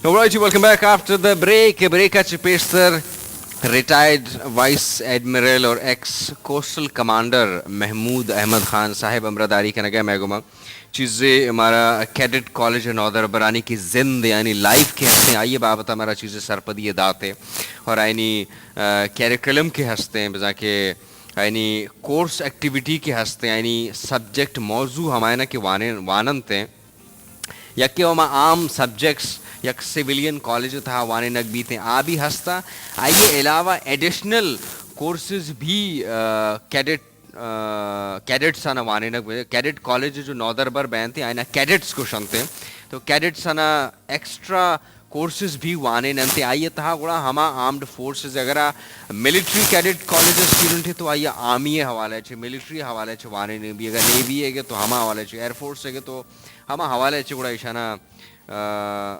Alright, welcome back after the break. Break ءَ چہ پیشتر ریٹائرڈ وائس ایڈمرل اور ایکس کوسٹل کمانڈر محمود احمد خان صاحب ہمراہ داری کنگ ءَ مئے گوما۔ چیزے مارا کیڈٹ کالج نودربرانی کی زند یعنی لائف کے ہستیں، آئی بابت مارا چیزے سرپدی داتے اور آئینی، آ، کریکولم کے ہستیں، بزاں کہ آئینی کورس ایکٹیویٹی کے ہستیں، آئینی سبجیکٹ موضوع ہمائنا کے وانے-، واننت ہیں۔ یکے ہما عام سبجیکٹس یک سویلین کالج تہا وانینگ بیت ہیں، آ بھی ہستا۔ آئی علاوہ ایڈیشنل کورسز بھی، آ، کیڈٹ، آ، کیڈٹس آنا وانینگ بی-، کیڈٹ کالج جو نودربر بینت ہیں، آئینا کیڈٹس گوشنت ہیں۔ تو کیڈٹس آنا ایکسٹرا کورسز بھی وانیننت ہیں۔ آئی تہا گڑا ہما آرمڈ فورسز، اگر آ ملٹری کیڈٹ کالج اسٹوڈنٹ ہے تو آئی آرمی حوالے چے، ملٹری حوالے چے وانینگ بی، اگر نیوی ہے گے تو ہما حوالے چے، ایئر فورس ہے گے تو ہما حوالے چے گڑا ایشانا، آ،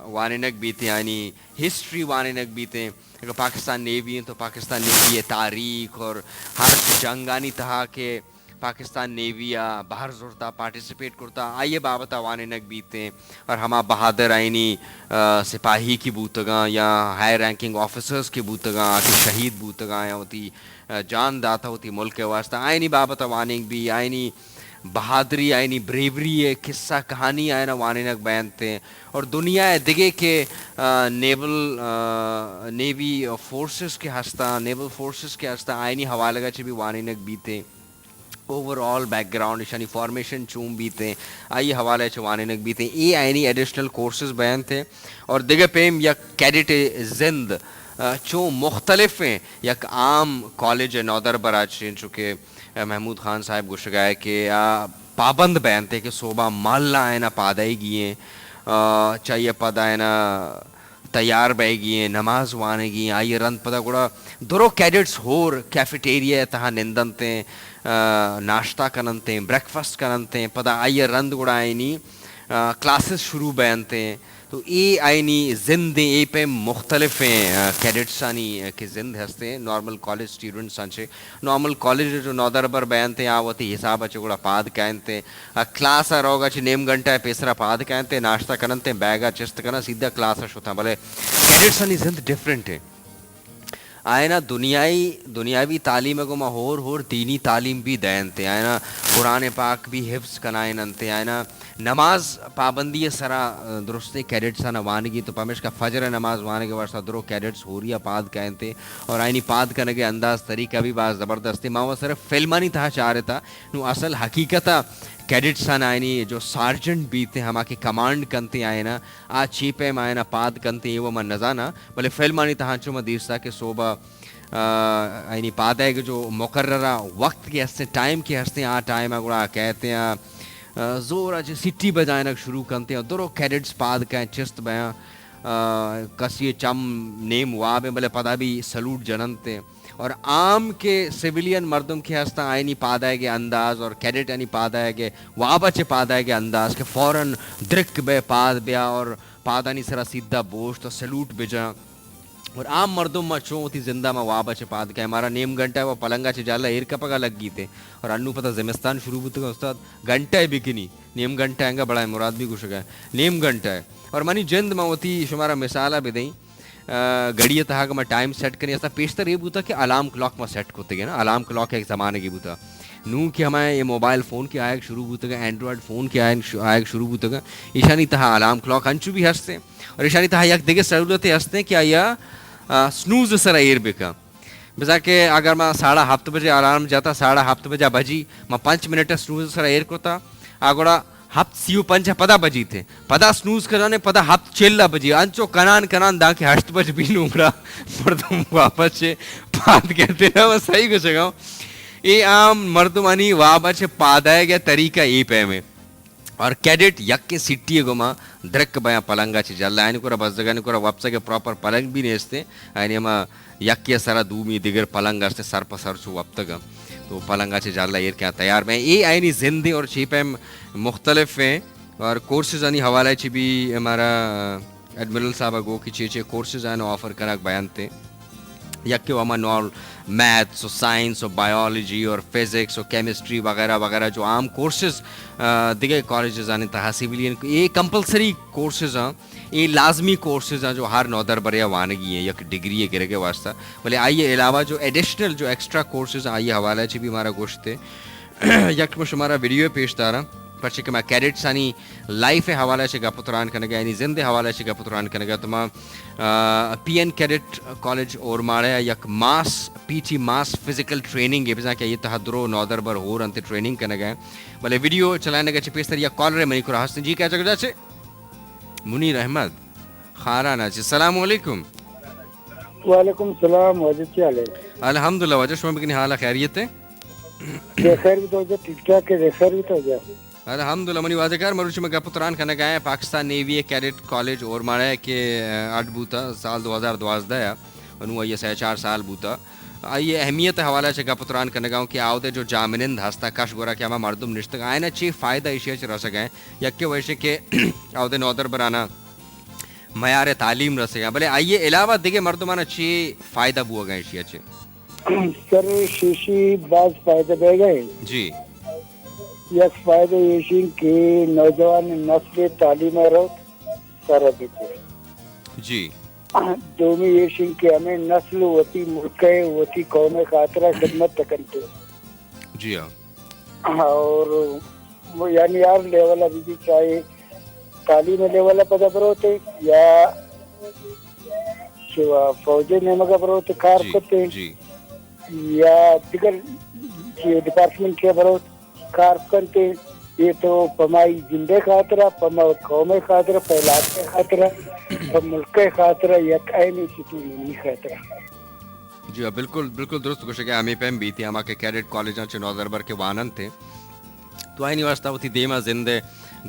وانینگ بیت ہیں، آئینی ہسٹری وانینگ بیت ہیں۔ اگر پاکستان نیوی ہیں تو پاکستان نیوی ہے تاریخ اور ہر جنگانی تہا کہ پاکستان نیوی ءَ بہر زرتا، پارٹیسپیٹ کرتا، آئی بابت وانینگ بیت ہیں اور ہما بہادر آئینی، آ، سپاہی کی بوتگاں یا ہائی رینکنگ آفیسرز کی بوتگاں کہ شہید بوتگاں یا وتی، آ، جان داتا وتی ملک واسطہ، آئینی بابت وانینگ بی، آئینی بہادری، آئینی بریوری ہے، قصہ کہانی آئینا وانینگ بینت ہیں۔ اور دنیا ہے دگے کہ، آ، نیول، آ، نیوی فورسز کے ہستا، نیول فورسز کے ہستا، آئینی حوالگا چے بھی وانینگ بیت ہیں۔ اوور آل بیک گراؤنڈ، ایشانی فارمیشن چون بیت ہیں، آئی حوالے چے وانینگ بیت ہیں۔ اے آئینی ایڈیشنل کورسز بینت ہیں اور دگہ پیم یک کیڈٹ زند، آ، چون مختلف ہیں یک عام کالج نودربرا چے، چونکہ، آ، محمود خان صاحب گوشگا ہے کہ آ پابند بینت ہیں کہ صوبہ مالا آئینا پادائیگی ہیں، آ، چاہیے پدا آئینا تیار بئیگی ایں، نماز وانگی ایں، آئی ء رند پدا گڑا درو کیڈٹس ہور کیفیٹیریا ء تہا نندنت ایں، آ، ناشتہ کننت ایں، بریکفاسٹ کننت ایں، پدا آئی ء رند گڑا آئینی، آ، کلاسز شروع بینت ایں۔ تو اے آئینی زند ایں، اے پیم مختلف ایں، آ، کیڈٹسانی، آ، کہ زند ہست ایں، نارمل کالج اسٹوڈنٹس آں چے۔ نارمل کالج ء جو نودربر بینت ایں، آ وتی حساب ء چہ گڑا پاد کاینت ایں۔ آ کلاس ء روگ ء چہ نیم گھنٹہ ء پیسر ء پاد کاینت ایں، ناشتہ کننت ایں، بیگ ء چست کناں، سیدھا کلاس ء شتاں۔ بلے کیڈٹسانی زند ڈفرنٹ ایں۔ آیانا دنیائی، دنیاوی تعلیم ء گوما ہور ہور دینی تعلیم بھی دینت ایں۔ آیانا قرآن پاک بھی حفظ کنائیننت ایں۔ آیانا نماز پابندی ء سرا، آ، درستیں کیڈٹس آنا وانگی تو پمیشکا فجر ء نماز وانگ ء واسطہ درو کیڈٹس ہوری ء پاد کاینت ایں اور آئینی پاد کنگ ء انداز طریقہ بھی باز زبردست ایں۔ ما وہ صرف فلمانی تہا چارتا، نوں اصل حقیقت ء کیڈٹس آنا آئینی جو سارجنٹ بیت ایں، ہما کہ کمانڈ کنت ایں آئینا، آ چی پیم آئینا پاد کنت ایں، وہ من نزاناں، بلے فلمانی تہا چو ما دیستا کہ صوبہ، آ، آئینی پادئیگ جو مقررہ وقت کہ ہستیں، ٹائم کہ ہستیں، آ ٹائم ء گڑا کہتے ہیں، آ، زور ء چہ سٹی بجائینگ شروع کنت ایں اور درو کیڈٹس پاد کئیں چست بیاں، آ، کسی چم نیم واب ایں، بلے پدا بھی سلوٹ جننت ایں۔ اور عام کہ سویلین مردم کہ ہستاں، آئینی پادائیگ ء انداز اور کیڈٹ آنی پادائیگ ء واب ء چہ پادائیگ ء انداز کہ فوراً درک بئے پاد بیا اور پادانی سرا سیدھا بوشت و سلوٹ بجاں۔ اور عام مردم ما چون وتی زندہ ما واب ء چہ پاد کئے، مارا نیم گھنٹہ و پلنگ ء چہ جہلا ایر کپگ ء لگیت اور انو پتہ زمستان شروع بوتگ استاد، گھنٹہ ء بکنی، نیم گھنٹہ انگا بڑا مراد بھی گوشگ ء نیم گھنٹہ ء۔ اور منی جند ما وتی شمارا مثال ء بدئیں، آ، گھڑی ء تہا کہ ما ٹائم سیٹ کنی، اسا پیشتر اے بوتا کہ الارم کلاک ما سیٹ کتگے نا، الارم کلاک ایک زمانگے بوتا۔ نوں کہ ہمے اے موبائل فون کہ آیگ شروع بوتگا، اینڈرائڈ فون کہ آیگ ش-، آیگ شروع بوتگا، ایشانی تہا الارم کلاک انچو بھی ہست ایں۔ اور ایشانی تہا یک دگہ سہولتے ہست ایں کہ آیا، آ، سنوز سرا ایر بکن۔ بزاں کہ اگر ما ساڑھا ہپت بجے الارم جتا، ساڑھا ہپت بجا بجی، ما پنچ منٹ سنوز سرا ایر کتا، آ گڑا ہپت سی و پنچ ء پدا بجیت ایں۔ پدا سنوز کنان ایں، پدا ہپت چل ء بجی۔ انچو کنان کنان داں کہ ہشت بج بی نوں گڑا مردم واپس چہ پاد کئیت ایں نا، من صحیح گوشگاں۔ اے عام مردمانی واب ء چہ پادائیگ ء طریقہ اے پیم ایں۔ اور کیڈٹ یکیں سٹی ء گوما درک بیاں پلنگ ء چہ جہلا، آیانی کرا بزگانی کرا وپسگ ء پراپر پلنگ بھی نیست ایں۔ آیانی ہما یکے ء سرا دومی دگر پلنگ است، سر پہ سر چو وپتگ انت۔ تو پلنگ ء چہ جہلا ایر کیاں تیار بیں۔ اے آیانی زند ایں اور چی پیم مختلف ایں۔ اور کورسز آنی حوالہ چہ بھی ہمارا ایڈمرل صاحب ء گو کہ چے چے کورسز آن آفر کنگ بینت۔ یکے و ہما نال میتھس و سائنس و بایولوجی اور فزکس و کیمسٹری وغیرہ وغیرہ جو عام کورسز، آ، دگہ کالجز آنی تہا سویلین اے کمپلسری کورسز آں۔ اے لازمی کورسز ہیں جو ہر نودربرے ءَ وانگی ہیں یک ڈگری ءِ گرگ ءِ واسطہ، بلے آئی ءِ علاوہ جو ایڈیشنل جو ایکسٹرا کورسز ہیں آئی ءِ حوالہ چہ بھی مارا گوشتے۔ یک من شمارا ویڈیو پیش داراں، پرچہ کہ ما کیڈٹسانی لائف ءِ حوالہ چہ گپ و تران کنگا، یعنی زند ءِ حوالہ چہ گپ و تران کنگا، تو ما، آ، پی این کیڈٹ کالج اورماڑہ ءَ یک ماس پی ٹی، ماس فزیکل ٹریننگ ءَ، بزاں کہ آئی ءِ تہا درو نودربر ہور انت ٹریننگ کنگا۔ بلے ویڈیو چلائینگ ءَ چہ پیسر یک کالر منی کرا ہستیں۔ جی، کیا جگڑا چے؟ منیر احمد خاران ءَ چے۔ السلام علیکم۔ وعلیکم السلام، واجہ چی حال ہے؟ الحمدللہ واجہ، شما بکنی حال خیریت ہے؟ بے خیر بھی تو واجہ، ٹھیک ٹھاک ہے، بے خیر بھی تو واجہ۔ الحمدللہ منی واجہ کار، مروچی میں گپ تران کنگا ہیں Pakistan navy cadet college Ormara کہ، آ، اڈ بوتا سال دو ہزار دوازدہ ءَ، انو آئی سہ چار سال بوتا۔ آئی اہمیت حوالہ چہ گپ تران کنگا ہوں کہ آودے جو جامنند ہستا کش گورا کہ ہما مردم نشتگ آئینا چی فائدہ ایشی چہ رسگا ہیں؟ یکے ویشے کہ آودے نودربرانا معیار تعلیم رسگا، بلے آئی علاوہ دگہ مردمانا چی فائدہ بوگا ایشی چہ؟ سر، شیشی باز فائدہ بیگا ہے۔ جی۔ یک فائدہ ایشی کہ نوجوان نسل تعلیم رو سر بیتے۔ جی۔ دومی ایشی کہ ہمیں نسل وتی ملک ہے، وتی قوم خاطرہ خدمت تکنتے۔ جی ہاں۔ اور وہ یعنی ہر لیول ءَ بھی، بھی چاہے تعلیم لیول ءَ پدا بروتے یا کہ وہ فوج نیمگ ءَ بروتے کار جی، کرتے جی۔ یا دیگر چی ڈپارٹمنٹ ءَ بروت کار کنتے، یہ تو پمائی زندے خاطرہ، پما قوم خاطرہ، پہ علاقے خاطرہ، پہ ملک خاطرہ، یک عین ستون خاطرہ۔ جی ہاں، بالکل، بالکل درست گوشگ ءَ ہمے پیم بیت، ہما کہ کیڈٹ کالجاں چہ نودربر کہ واننت، تو آئینی واسطہ وتی دیما زند ءِ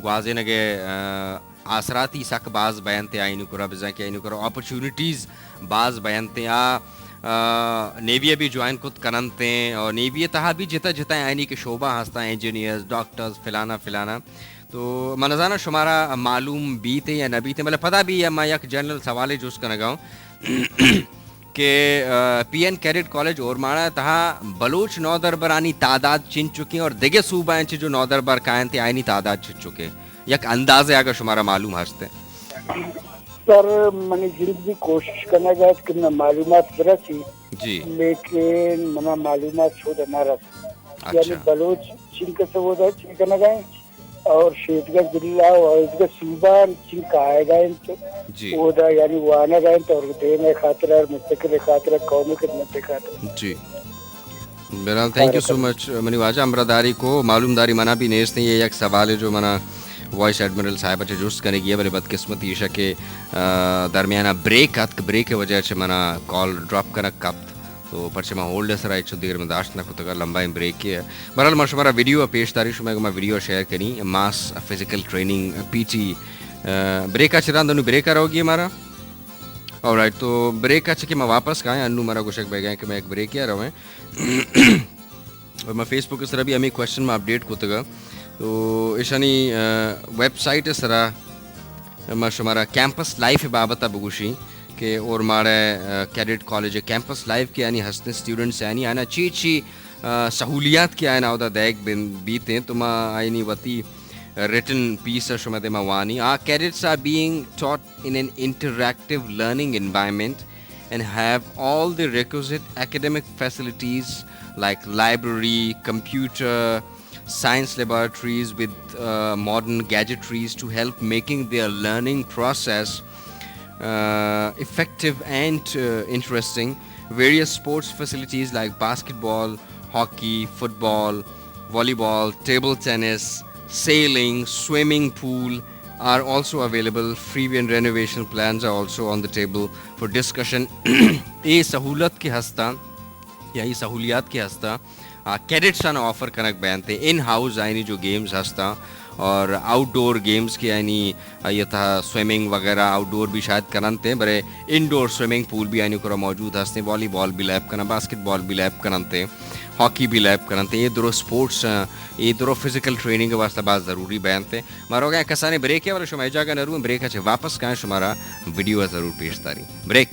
گوازینگ ءِ، آ، آسراتی سک باز بینت آئینی کرا، بزاں کہ آئینی کرا اپرچونیٹیز باز بینت۔ آ، آ، نیوی ءَ بھی جوائن کت کننت اور نیوی ءِ تہا بھی جتا جتا آئینی کہ شعبہ ہستاں، انجینئرز، ڈاکٹرز، فلانا فلانا۔ تو من نزاناں شمارا معلوم بیت یا نہ بیت، بلے پدا بھی ما یک جنرل سوالے جست کنگا ہوں کہ، آ، پی این کیڈٹ کالج اورماڑہ تہا بلوچ نودربرانی تعداد چنچکیں اور دگہ صوبہ انچ جو نودربر کاینت آئینی تعداد چنچکیں؟ یک اندازے اگر شمارا معلوم ہست۔ سر، منی جند بھی کوشش کنگا کہ من معلومات برسی، جی۔ لیکن منا معلومات شود نہ رس۔ اچھا۔ یعنی بلوچ چنکہ سودا چی کنگا ہیں، اور شیدگہ ضلع و ایدگہ صوبہ چنکہ آئے گا انت، جی۔ اودا یعنی وانگ انت اور دین خاطر اور مستقل خاطر قومی خدمت خاطر۔ جی۔ بہرحال، تھینک یو سو مچ منی واجہ، ہمراہ داری کو۔ معلوم داری منا بھی نیست ہیں، یہ یک سوال ہے جو منا وائس ایڈمرل صاحب اچھا جست کرنے گیا، بلے بدقسمتی ایشا کہ، آ، درمیانہ بریک اتک، بریک وجہ چہ منا کال ڈراپ کنگ کپت۔ تو پرچہ ما ہولڈ سرا ہچ دیر من داشت نہ کتگا، لمبائیں بریکے۔ بہرحال، ما شمارا ویڈیو پیش داری، شما ما ویڈیو شیئر کنی، ماس فزیکل ٹریننگ، پی ٹی، آ، بریک چران دنو بریک روگی مارا۔ آلرائٹ، تو بریک چہ کہ ما واپس کائیں، انو مارا گوشگ بہ گئے کہ میں ایک بریک کیا رویں۔ اور ما فیس بک سرا بھی ہمیں کوشچن ما اپڈیٹ کتگا۔ تو ایشانی، آ، ویب سائٹ سرا ما شمارا کیمپس لائف بابت بگوشیں کہ اورماڑہ، آ، کیڈٹ کالج کیمپس لائف کہ یعنی ہستیں اسٹوڈنٹس یعنی آنا چی چی، آ، سہولیات کہ آنا اودا دیگ بن بیتیں، تو ما آئینی وتی ریٹن پیس شما دے ما وانی۔ آ، cadets are being taught in an interactive learning environment and have all the requisite academic facilities like library, computer, science laboratories with, uh, modern gadgetries to help making their learning process, uh, effective and, uh, interesting. Various sports facilities like basketball, hockey, football, volleyball, table tennis, sailing, swimming pool are also available. Free and renovation plans are also on the table for discussion. اے سہولت کہ ہستاں یا اے سہولیات کہ ہستاں، آ، کیڈٹس آنا offer king بینت۔ In house آئینی جو گیمز ہستاں اور آؤٹ ڈور گیمز کہ آئینی آئی تہا سوئمنگ وغیرہ آؤٹ ڈور بھی شاید کننت، بلے انڈور سوئمنگ پول بھی آئینی کرا موجود ہستیں، والی بال بھی لیب کنن، باسکٹ بال بھی لیب کننت، ہاکی بھی لیب کننت۔ اے درو سپورٹس، اے درو فزیکل ٹریننگ واسطہ باز ضروری بینت۔ ما روگا کسانیں بریک ہے، بلے شما اے جاگہ نہ روئیں، بریک چہ واپس کائیں شمارا ویڈیو ضرور پیش داریں۔ بریک۔